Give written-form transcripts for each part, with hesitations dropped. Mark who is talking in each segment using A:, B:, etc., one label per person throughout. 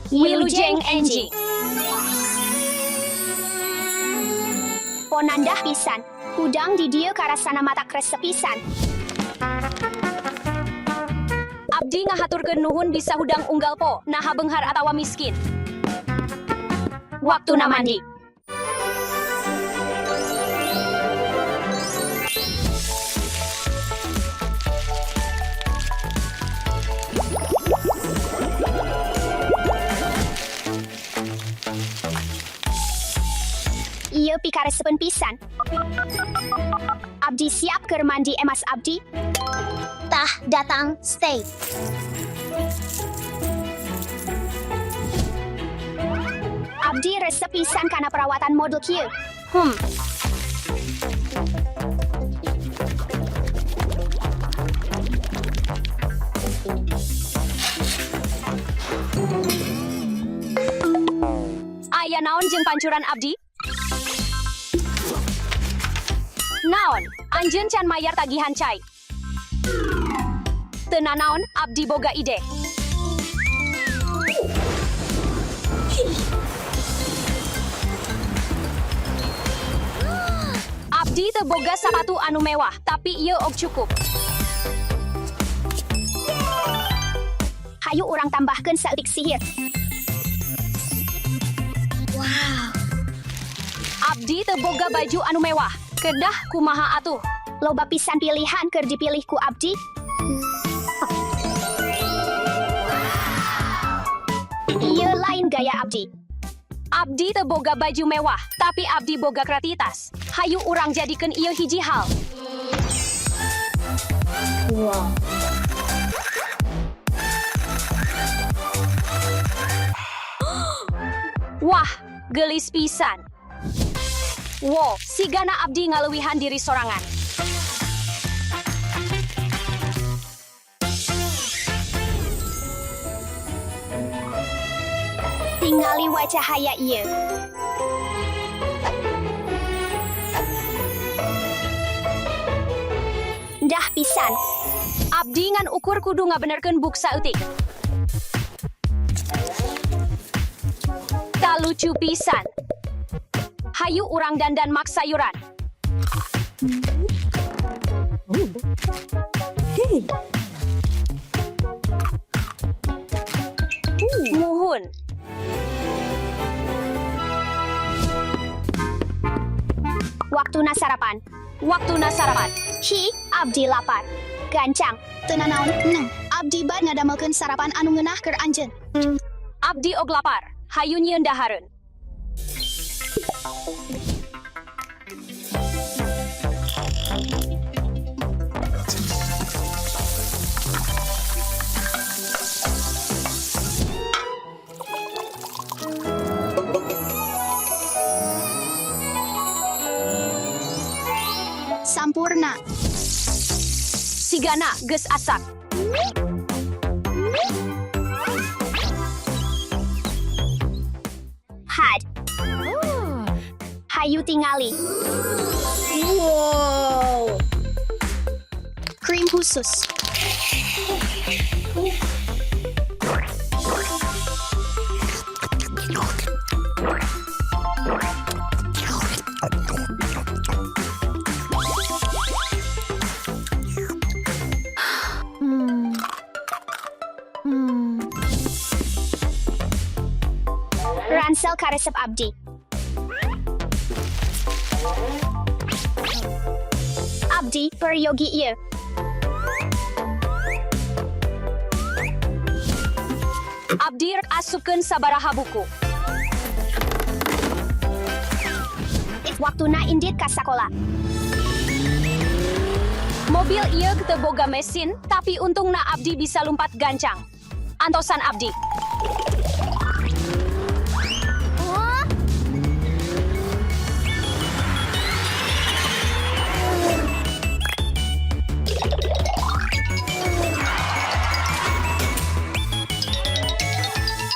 A: Wilujeng enjing. Ponandah pisan. Hudang di dieu karasana matak resep pisan. Abdi ngahaturkeun nuhun bisa hudang unggal po, naha beunghar atawa miskin. Waktuna mandi. Ieu pikaresepeun pisan. Abdi siap keur mandi emas abdi.
B: Tah datang stay.
A: Abdi resep pisan kana perawatan model kieu. Aya naon jeung pancuran abdi? Naon, anjeun can mayar tagihan cai. Teu nanaon, abdi boga ide. Abdi teu boga sapatu anu mewah, tapi ieu og cukup. Hayu urang tambahkeun saeutik sihir.
B: Wow.
A: Abdi teu boga baju anu mewah. Kedah kumaha atuh. Loba pisan pilihan keur dipilih ku abdi. Ieu lain gaya abdi. Abdi teu boga baju mewah, tapi abdi boga kreativitas. Hayu urang jadikeun ieu hiji hal.
B: Wow.
A: Wah, geulis pisan. Wo, sigana abdi ngaleuwihan diri sorangan. Tingali wajah cahaya ieu. Dah pisan. Abdi ngan ukur kudu ngabenerkeun buk saeutik. Ta lucu pisan. Hayu urang dandan mak sayuran. Muhun. Waktuna sarapan. Waktuna sarapan. Hi, abdi lapar. Gancang.
B: Teu nanaon, neng. Abdi bad ngadamelkeun sarapan anu ngeunah keur anjeun.
A: Abdi og lapar. Hayu nyieun dahareun.
B: Sampurna.
A: Sigana geus asak. Had. Hayu tingali.
B: Wow. Krim khusus.
A: Ransel karesep abdi. Abdi peryogi ieu. Abdi rek asupkeun sabaraha buku. Waktuna indit ka sakola. Mobil ieu teu boga mesin, tapi untungna abdi bisa lumpat gancang. Antosan abdi.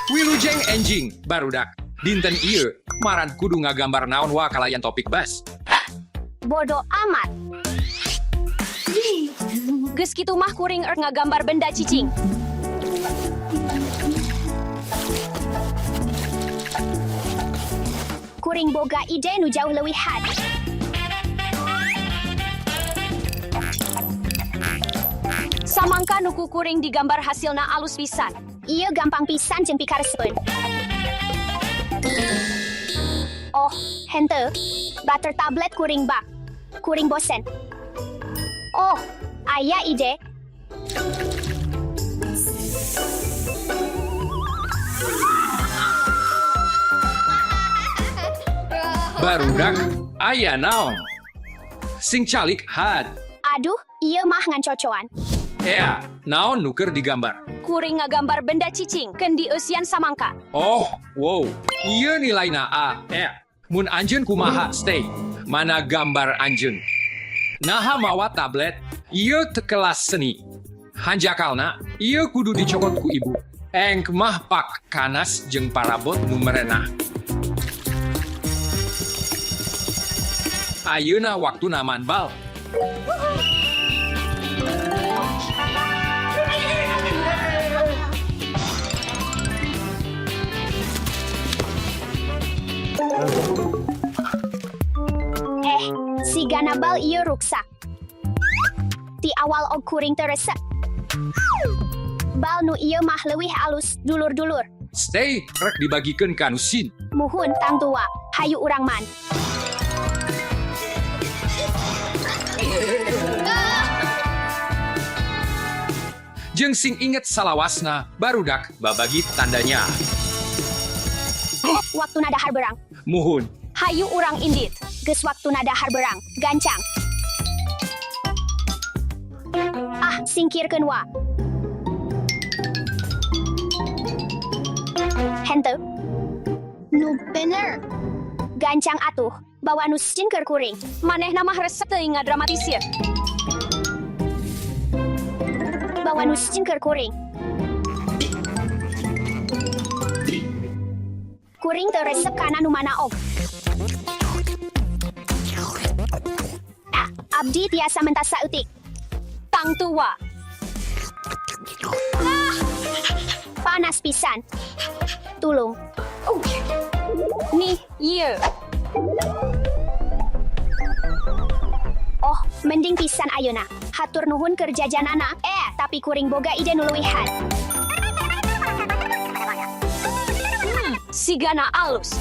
C: Wilujeng enjing, barudak. Dinten ieu, maran kudu ngagambar naon wa kalayan topik bas.
A: Bodoh amat. Geus kitu mah kuring erk ngagambar benda cicing.
B: Kuring boga ide nu jauh leuwih had.
A: Samangka nu ku kuring digambar hasilna alus pisan.
B: Ieu gampang pisan jeung pikaresepeun. Oh, henteu. Butter tablet kuring bak. Kuring bosen. Oh, aya ide.
C: Barudak, aya naon? Sing calik had.
B: Aduh, ieu mah ngan cocoan.
C: Ea, naon nu keur digambar?
A: Kuring ngagambar benda cicing keun dieusian samangka.
C: Oh, wow. Ieu nilaina A. Ea, mun anjeun kumaha stay. Mana gambar anjeun? Naha mawa tablet, ieu teu kelas seni. Hanjakalna, ieu kudu dicokot ku ibu. Engk mah pak kanas jeung parabot nu merenah. Ayeuna waktuna manbal.
B: Eh, sigana bal ieu ruksak. Ti awal og kuring teu resep. Bal nu ieu mah leuwih alus, dulur-dulur.
C: Stay rek dibagikeun ka nu sin.
B: Muhun tangtua, hayu urang man.
C: Jeung sing inget salawasna, barudak babagi tandanya.
B: Waktuna dahar berang.
C: Muhun.
A: Hayu urang indit.
B: Geus waktuna dahar berang. Gancang. Ah, singkirkeun wa. Henteu. Nu bener. Gancang atuh, bawa nu sieun keur kuring.
A: Manehna mah resep teuing ngadramatisir.
B: Bawa nu sieun keur kuring. Kuring teu resep kana nu mana og. Ah, abdi tiasa mentas saeutik.
A: Tangtua.
B: Panas pisan. Tulung.
A: Nih, ieu.
B: Oh, mending pisan ayeuna. Hatur nuhun keur jajanana. Eh, tapi kuring boga ide nu leuwih had.
A: Sigana alus.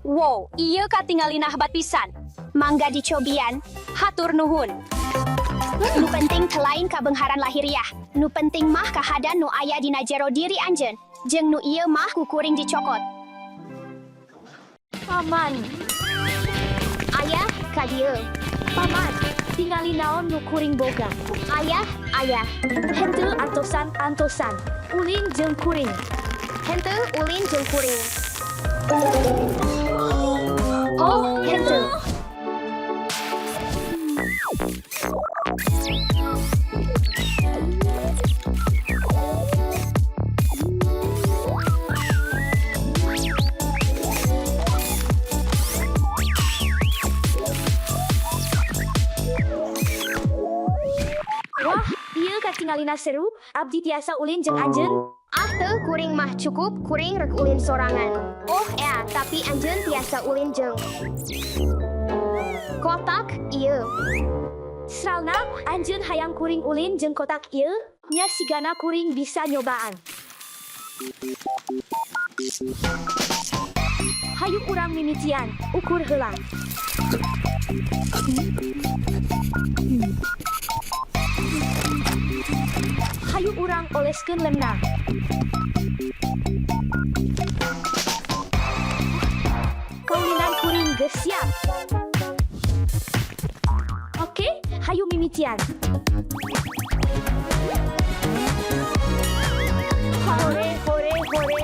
A: Wow, ieu katingalina hebat pisan.
B: Mangga dicobian.
A: Hatur nuhun.
B: Nu penting teu lain kabeungharan lahiriah. Nu penting mah kahadan nu aya dina jero diri anjeun. Jeung nu ieu mah ku kuring dicokot.
D: Paman,
B: Ayah, ka dieu.
D: paman, tingali naon nu kuring boga.
B: Ayah, ayah.
D: Henteu antosan antosan, ulin jeung kuring.
B: Henteu ulin jeung kuring.
D: Oh, henteu. Wah, ieu katingalina seru, abdi tiasa ulin jeung anjeun.
E: Ah teu kuring mah cukup, kuring rek ulin sorangan. Oh ea, tapi anjeun tiasa ulin jeung. Kotak ieu.
D: Sralna, anjeun hayang kuring ulin jeung kotak ieu, nya sigana kuring bisa nyobaan. Hayu urang mimitian, ukur heula. Hayu urang oleskeun lemna. Kaulinan kuring geus siap. Oke, hayu mimitian. Hore, hore, hore.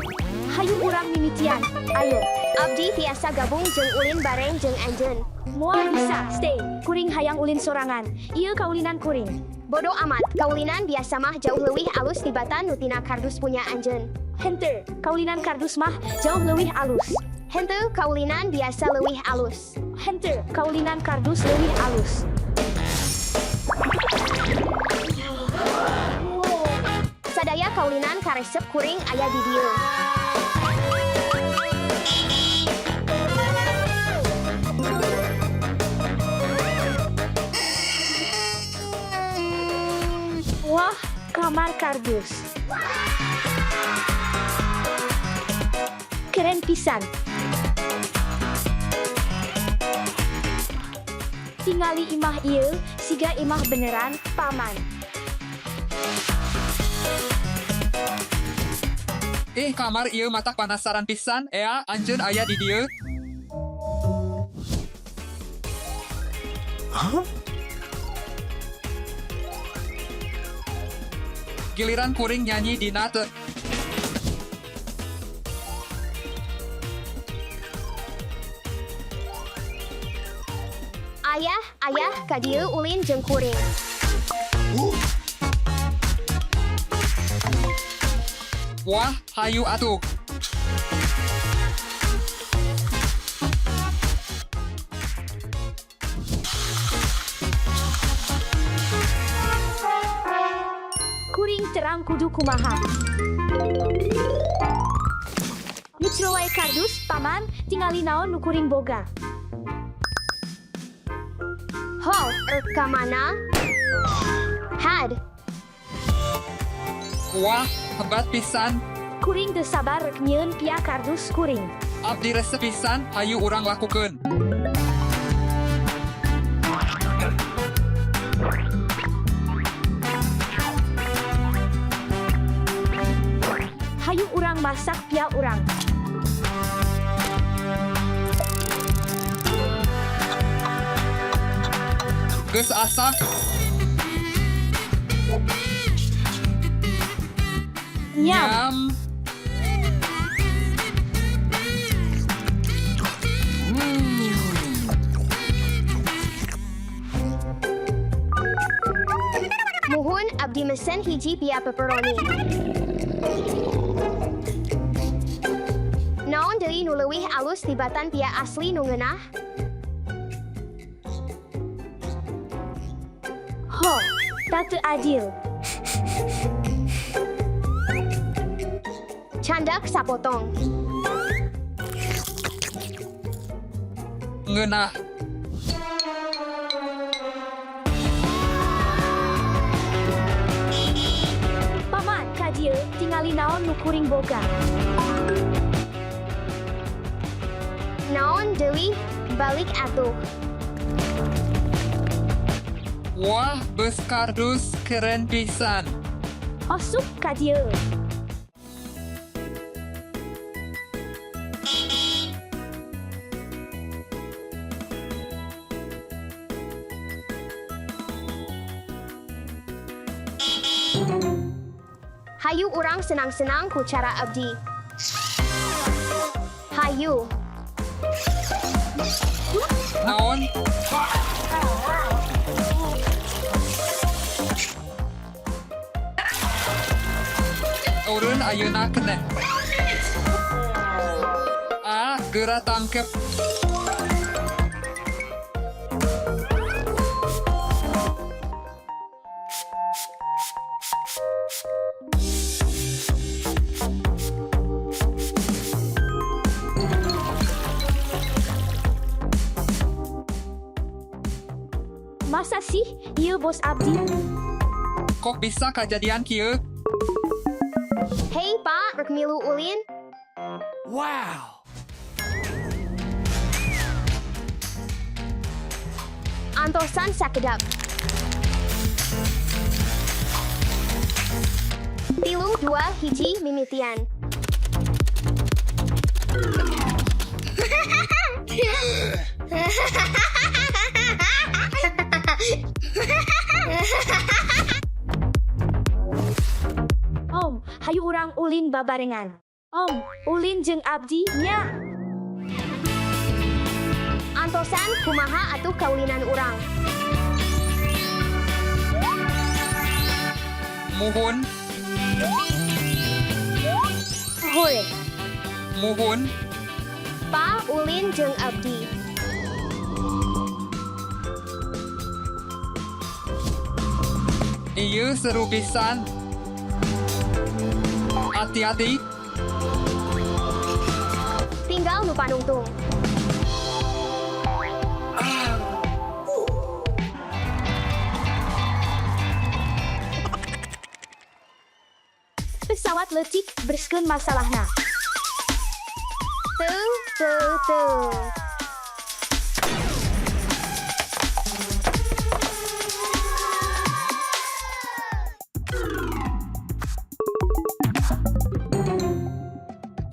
D: Hayu urang mimitian. Ayo.
E: Abdi tiasa gabung jeung ulin bareng jeung anjeun.
D: Moal bisa, stay. Kuring hayang ulin sorangan. Ieu kaulinan kuring.
E: Bodo amat, kaulinan biasa mah jauh leuwih alus tibatan nu tina kardus punya anjeun.
D: Henteu, kaulinan kardus mah jauh leuwih alus.
E: Henteu kaulinan biasa leuwih alus.
D: Henteu, kaulinan kardus leuwih alus.
E: Sadaya kaulinan karesep kuring aya di dieu.
D: Wah, kamar kardus. Keren pisan. Tingali imah ieu, siga imah beneran, paman.
F: Ih, kamar ieu matak panasaran pisan, ea anjeun aya di dieu. Giliran kuring nyanyi dina teu.
E: Ayah, ayah, ka dieu ulin jeung kuring.
F: Wah, hayu atuh.
D: Kuring terang kudu kumaha. Micro wae kardus, paman, tingali naon nu kuring boga.
E: Ho, erk ka mana? Had,
F: Wah, hebat pisan.
D: Kuring teu sabar rek nyieun pia kardus kuring.
F: Abdi resep pisan, hayu urang lakukeun.
D: Hayu urang masak pia urang.
F: Geus asak.
D: Nyam.
F: Nyam.
E: Muhun abdi mesen hiji pia pepperoni. Naon deui nu leuwih alus tibatan pia asli nu ngeunah?
D: Ho, tak teu adil.
E: Candak sapotong.
F: Ngeunah.
D: Paman, ka dieu tingali naon nu kuring boga.
E: Naon deui balik atuh.
F: Wah, bus kardus keren pisan.
D: Asup ka dieu.
E: Hayu urang senang-senang ku cara abdi. Hayu,
F: Naon? Eureun ayeuna keneh. Ah, geura tangkep.
D: Masa sih ieu bos abdi?
F: Kok bisa kajadian kieu?
E: Hei Pak, rek milu ulin.
C: Wow.
E: Antosan sakedap. 3, 2, 1, mimitian.
D: Om, hayu urang ulin babarengan. Om, ulin jeung abdi nya.
E: Antosan kumaha atuh kaulinan urang.
F: Muhun,
D: Hore,
F: muhun.
E: Pa ulin jeung abdi.
F: Ieu seru pisan. Hati-hati.
E: Tinggal nu panungtung.
D: Pesawat leutik bereskeun masalahna.
E: Teu, teu, teu.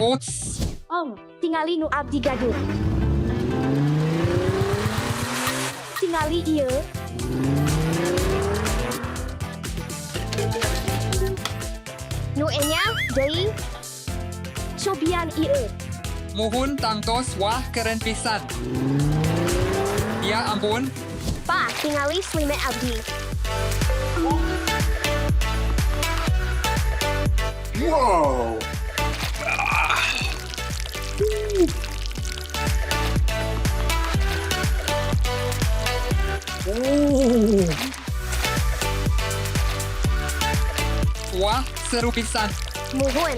F: Uts.
D: Om, tingali nu abdi gaduh. Tingali ieu.
E: Nu enya deui.
D: Cobian ieu.
F: Muhun tangtos wah keren pisan. Ya ampun,
E: Pa, tingali slime abdi.
C: Wow.
F: Wah seru pisan.
E: Muhun.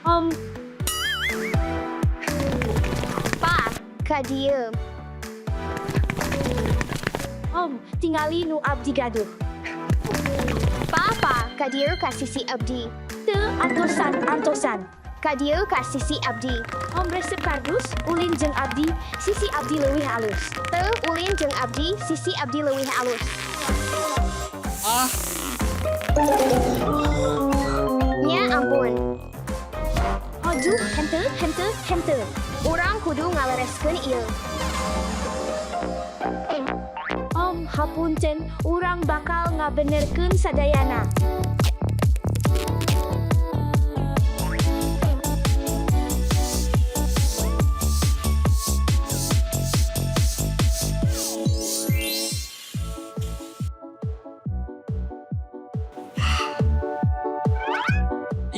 D: Om,
E: Pa, ka dieu.
D: om, tingali nu abdi gaduh.
E: Papa, ka dieu ka sisi abdi.
D: Teu antosan antosan.
E: Ka dieu ka sisi abdi.
D: Om resep kardus, ulin jeung abdi, sisi abdi leuwih alus.
E: Teu ulin jeung abdi, sisi abdi leuwih alus.
F: Ah,
E: Nya ampun.
D: Aduh, henteu, henteu, henteu.
E: Urang kudu ngalereskeun ieu.
D: Om, hapunten, urang bakal ngabenerkeun sadayana.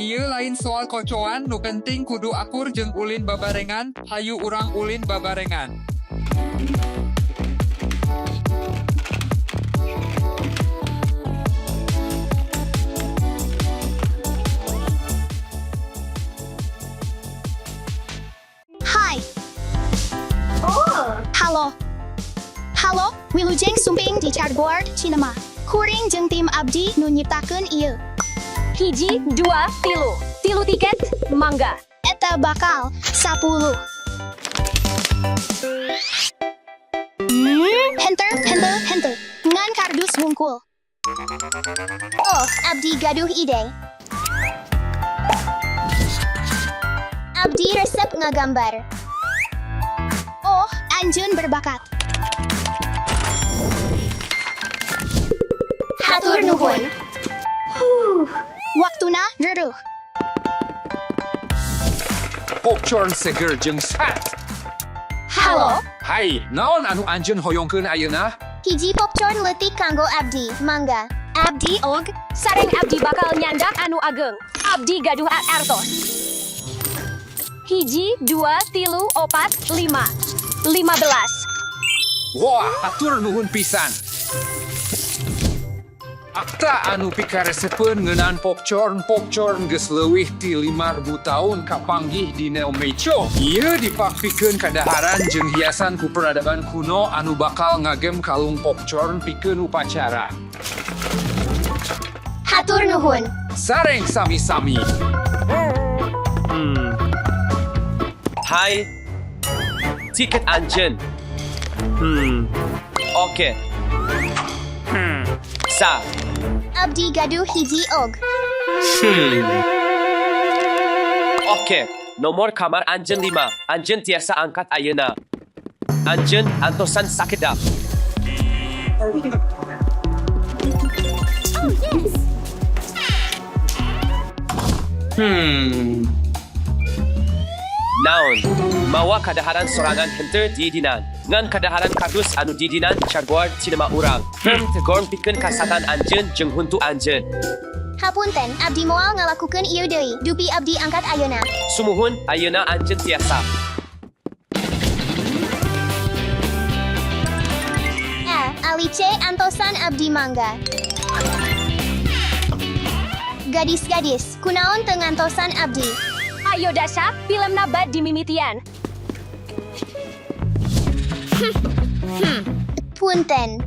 F: Ieu lain soal kocoan nu penting kudu akur jeung ulin babarengan, hayu urang ulin babarengan.
B: Hai. Halo. Halo, Wilujeng Sumping di Cardboard Cinema. Kuring jeung tim abdi nu nyiptakeun ieu.
A: Hiji, dua, tilu. Tilu tiket, mangga.
B: Eta bakal 10. Henter, henter, henter. Ngan kardus wungkul.
E: Oh, abdi gaduh ide. Abdi resep ngagambar.
B: Oh, anjeun berbakat.
E: Hatur nuhun.
B: Waktuna reruh.
C: Popcorn seger jeung sat.
E: Halo.
C: Hai, naon anu anjeun hoyongkeun ayeuna?
E: Hiji popcorn leutik kanggo abdi, mangga.
A: Abdi og, sareng abdi bakal nyandak anu ageng. Abdi gaduh artos. Hiji, dua, tilu, opat, lima. 15.
C: Wah, hatur nuhun pisan. Akta anu pikaresepeun ngeunaan popcorn popcorn geus leuwih ti 5.000 taun kapanggih di Neomecho. Ieu dipakpikeun kadaharan jeung hiasan ku peradaban kuno anu bakal ngagem kalung popcorn pikeun upacara.
E: Hatur nuhun.
C: Sareng sami-sami.
G: Hai. Tiket anjeun. Oke. Sa.
E: Abdi gaduh hiji og.
G: Oke. Nomor kamar anjeun 5. Anjeun tiasa angkat ayeuna. Anjeun antosan sakedap. Naon, mawa kadaharan sorangan henteu diidinan. Ngan kadaharan kardus anu diidinan cardboard cinema urang. Tegorn pikeun kasatan anjeun jeung huntu anjeun.
B: Hapunten, abdi moal ngalakukeun ieu deui. Dupi abdi angkat ayeuna.
G: Sumuhun, ayeuna anjeun tiasa.
B: Eh, Alice antosan abdi mangga. Gadis-gadis, kunaon teu ngantosan abdi.
A: Ayo Dasha, filmna bad dimimitian.
B: Punten.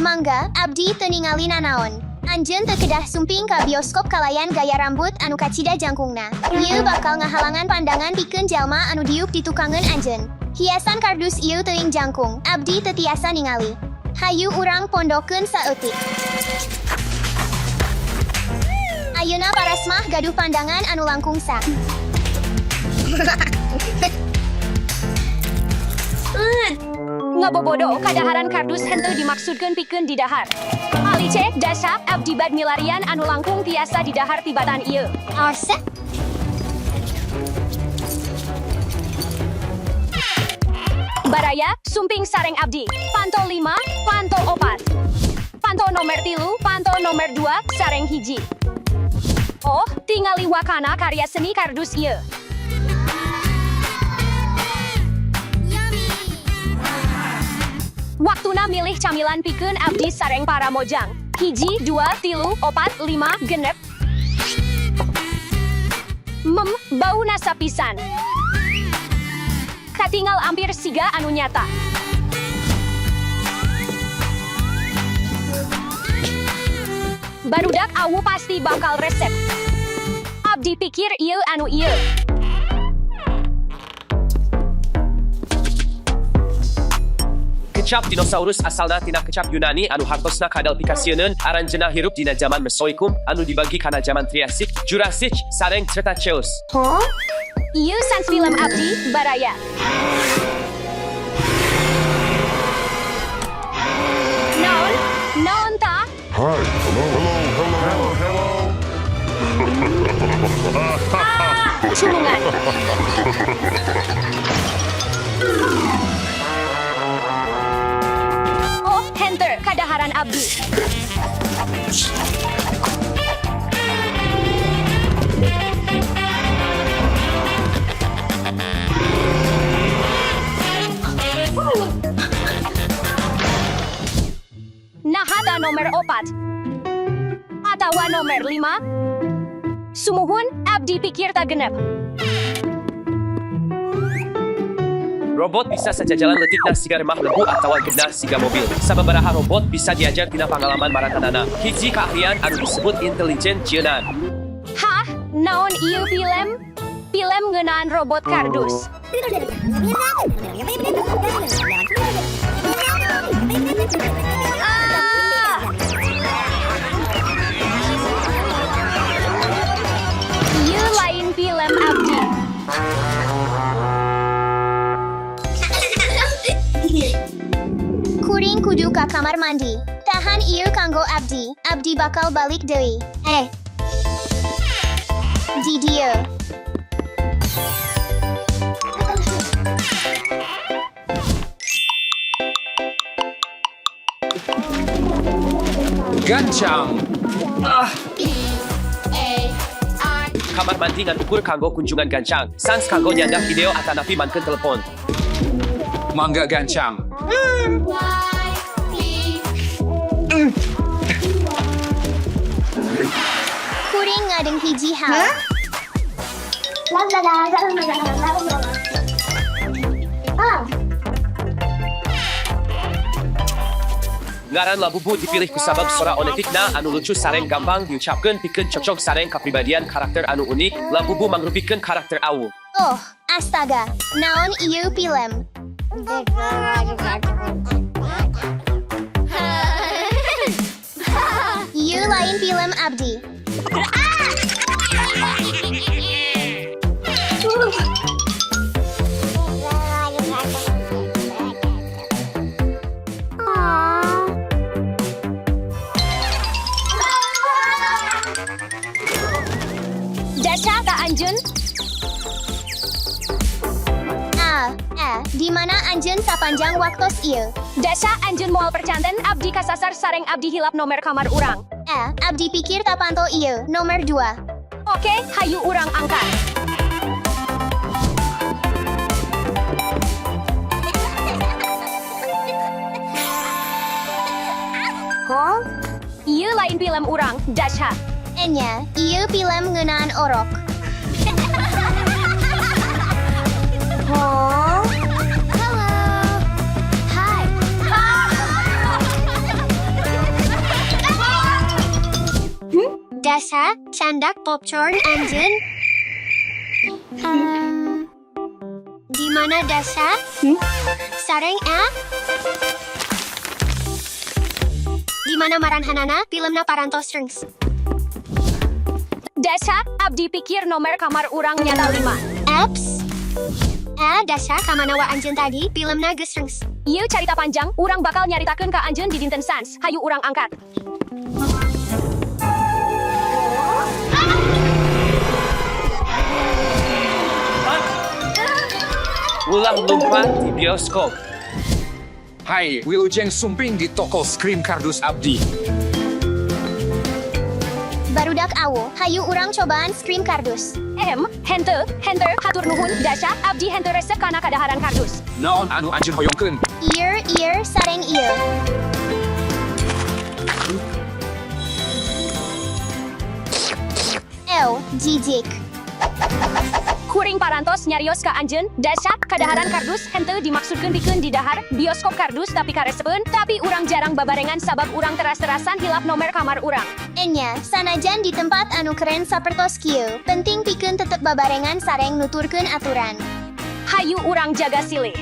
B: Mangga, abdi teu ningali nanaon. Anjeun teu kedah sumping ka bioskop kalayan gaya rambut anu kacida jangkungna. Ieu bakal ngahalangan pandangan pikeun jalma anu diuk di tukangeun anjeun. Hiasan kardus ieu teuing jangkung, abdi teu tiasa ningali. Hayu urang pondokeun saeutik. Ayeuna parasmah gaduh pandangan anu langkung sah.
A: Ngabobodo kadaharan kardus henteu dimaksudkeun pikeun didahar. Alice, Dasha, abdi bad milarian anu langkung tiasa didahar tibatan ieu.
B: Arse?
A: Baraya, sumping sareng abdi. Panto 5, panto 4. Panto nomor 3, panto nomor 2, sareng 1. Oh, tingali wakana karya seni kardus ieu. Waktuna milih camilan pikeun abdi sareng para mojang. 1, 2, 3, 4, 5, 6. Mem, bau nasa pisan. Katingal ampir siga anu nyata. Barudak awu pasti bakal resep. Abdi pikir ieu anu ieu.
G: Kecap dinosaurus asalna tina kecap Yunani anu hartosna kadal pikasieun aranjeuna hirup dina zaman Mesoikum anu dibagi kana zaman Triasik, Jurassic, sareng Cretaceous.
A: Ieu sans film abdi baraya. Naon? Naon ta?
H: Hi. Hello. Hello. Hello. Hello.
A: Culungan. Oh, henter, kadaharan abdi. Nahata nomor 4. Atawa nomor 5. Sumuhun, abdi pikir tak genep.
G: Robot bisa sajajalan leutikna siga remah lebu atawa genah siga mobil. Sababaraha robot bisa diajar tina pangalaman maratanana. Hiji keahlian anu disebut intelijen jieunan.
A: Hah? Naon ieu film? Film ngeunaan robot kardus. Ah! Ieu lain film abdi.
B: Kuring kudu ka kamar mandi. Tahan ieu kanggo abdi. Abdi bakal balik deui. Eh. Di dieu.
C: Gancang.
G: Kamar mandi ngan ukur kanggo kunjungan gancang. Sans kanggo nyandak video atanapi mankeun telepon.
C: Mangga gancang.
B: Kuring ngadeng hiji hal.
G: Ngaran Labubu dipilih kusabab sora onetikna anu lucu sareng gampang diucapkeun pikeun cocok sareng kapribadian karakter anu unik. Labubu mangrupikeun karakter awu.
B: Oh, astaga. Naon ieu film? Ieu lain film abdi.
A: Dasha ka anjeun?
B: Ah, eh, di mana anjeun sapanjang waktos ieu?
A: Dasha anjeun moal percanten abdi kasasar sareng abdi hilap nomor kamar urang.
B: Abdi pikir ka panto ieu, nomor 2.
A: Oke, hayu urang angkat.
E: Huh?
A: Ieu lain film urang, Dasha.
B: Enya, ieu film ngeunaan orok.
E: Huh? Hello. Hi.
B: Dasa, candak popcorn anjeun. Di mana Dasa? Sareng A? Di mana maranhanana filmna parantos strings.
A: Dasha, abdi pikir nomor kamar urang nyata 5.
B: Apps. Dasa kamana wa anjeun tadi filmna geus strings.
A: Ieu carita panjang, urang bakal nyaritakeun ka anjeun di dinten sans. Hayu urang angkat.
G: Ulah lumpat di bioskop.
C: Hai, Wilujeng sumping di toko Scream Kardus Abdi.
B: Barudak awo, hayu urang cobaan scream kardus.
A: M, hente, hente, hatur nuhun, Dasha, abdi hente resep kana kadaharan kardus.
C: Naon anu anjeun hoyongkeun?
B: Ear, ear, sareng ear. Ew, jijik.
A: Kuring parantos nyarios ka anjeun, Dasha, kadaharan kardus, hente dimaksudkeun pikeun di dahar, bioskop kardus tapi karesepeun, tapi urang jarang babarengan sabab urang teras-terasan hilap nomor kamar urang.
B: Enya, sanajan di tempat anu keren sapertos kieu, penting pikeun tetep babarengan sareng nuturkeun aturan.
A: Hayu urang jaga silih.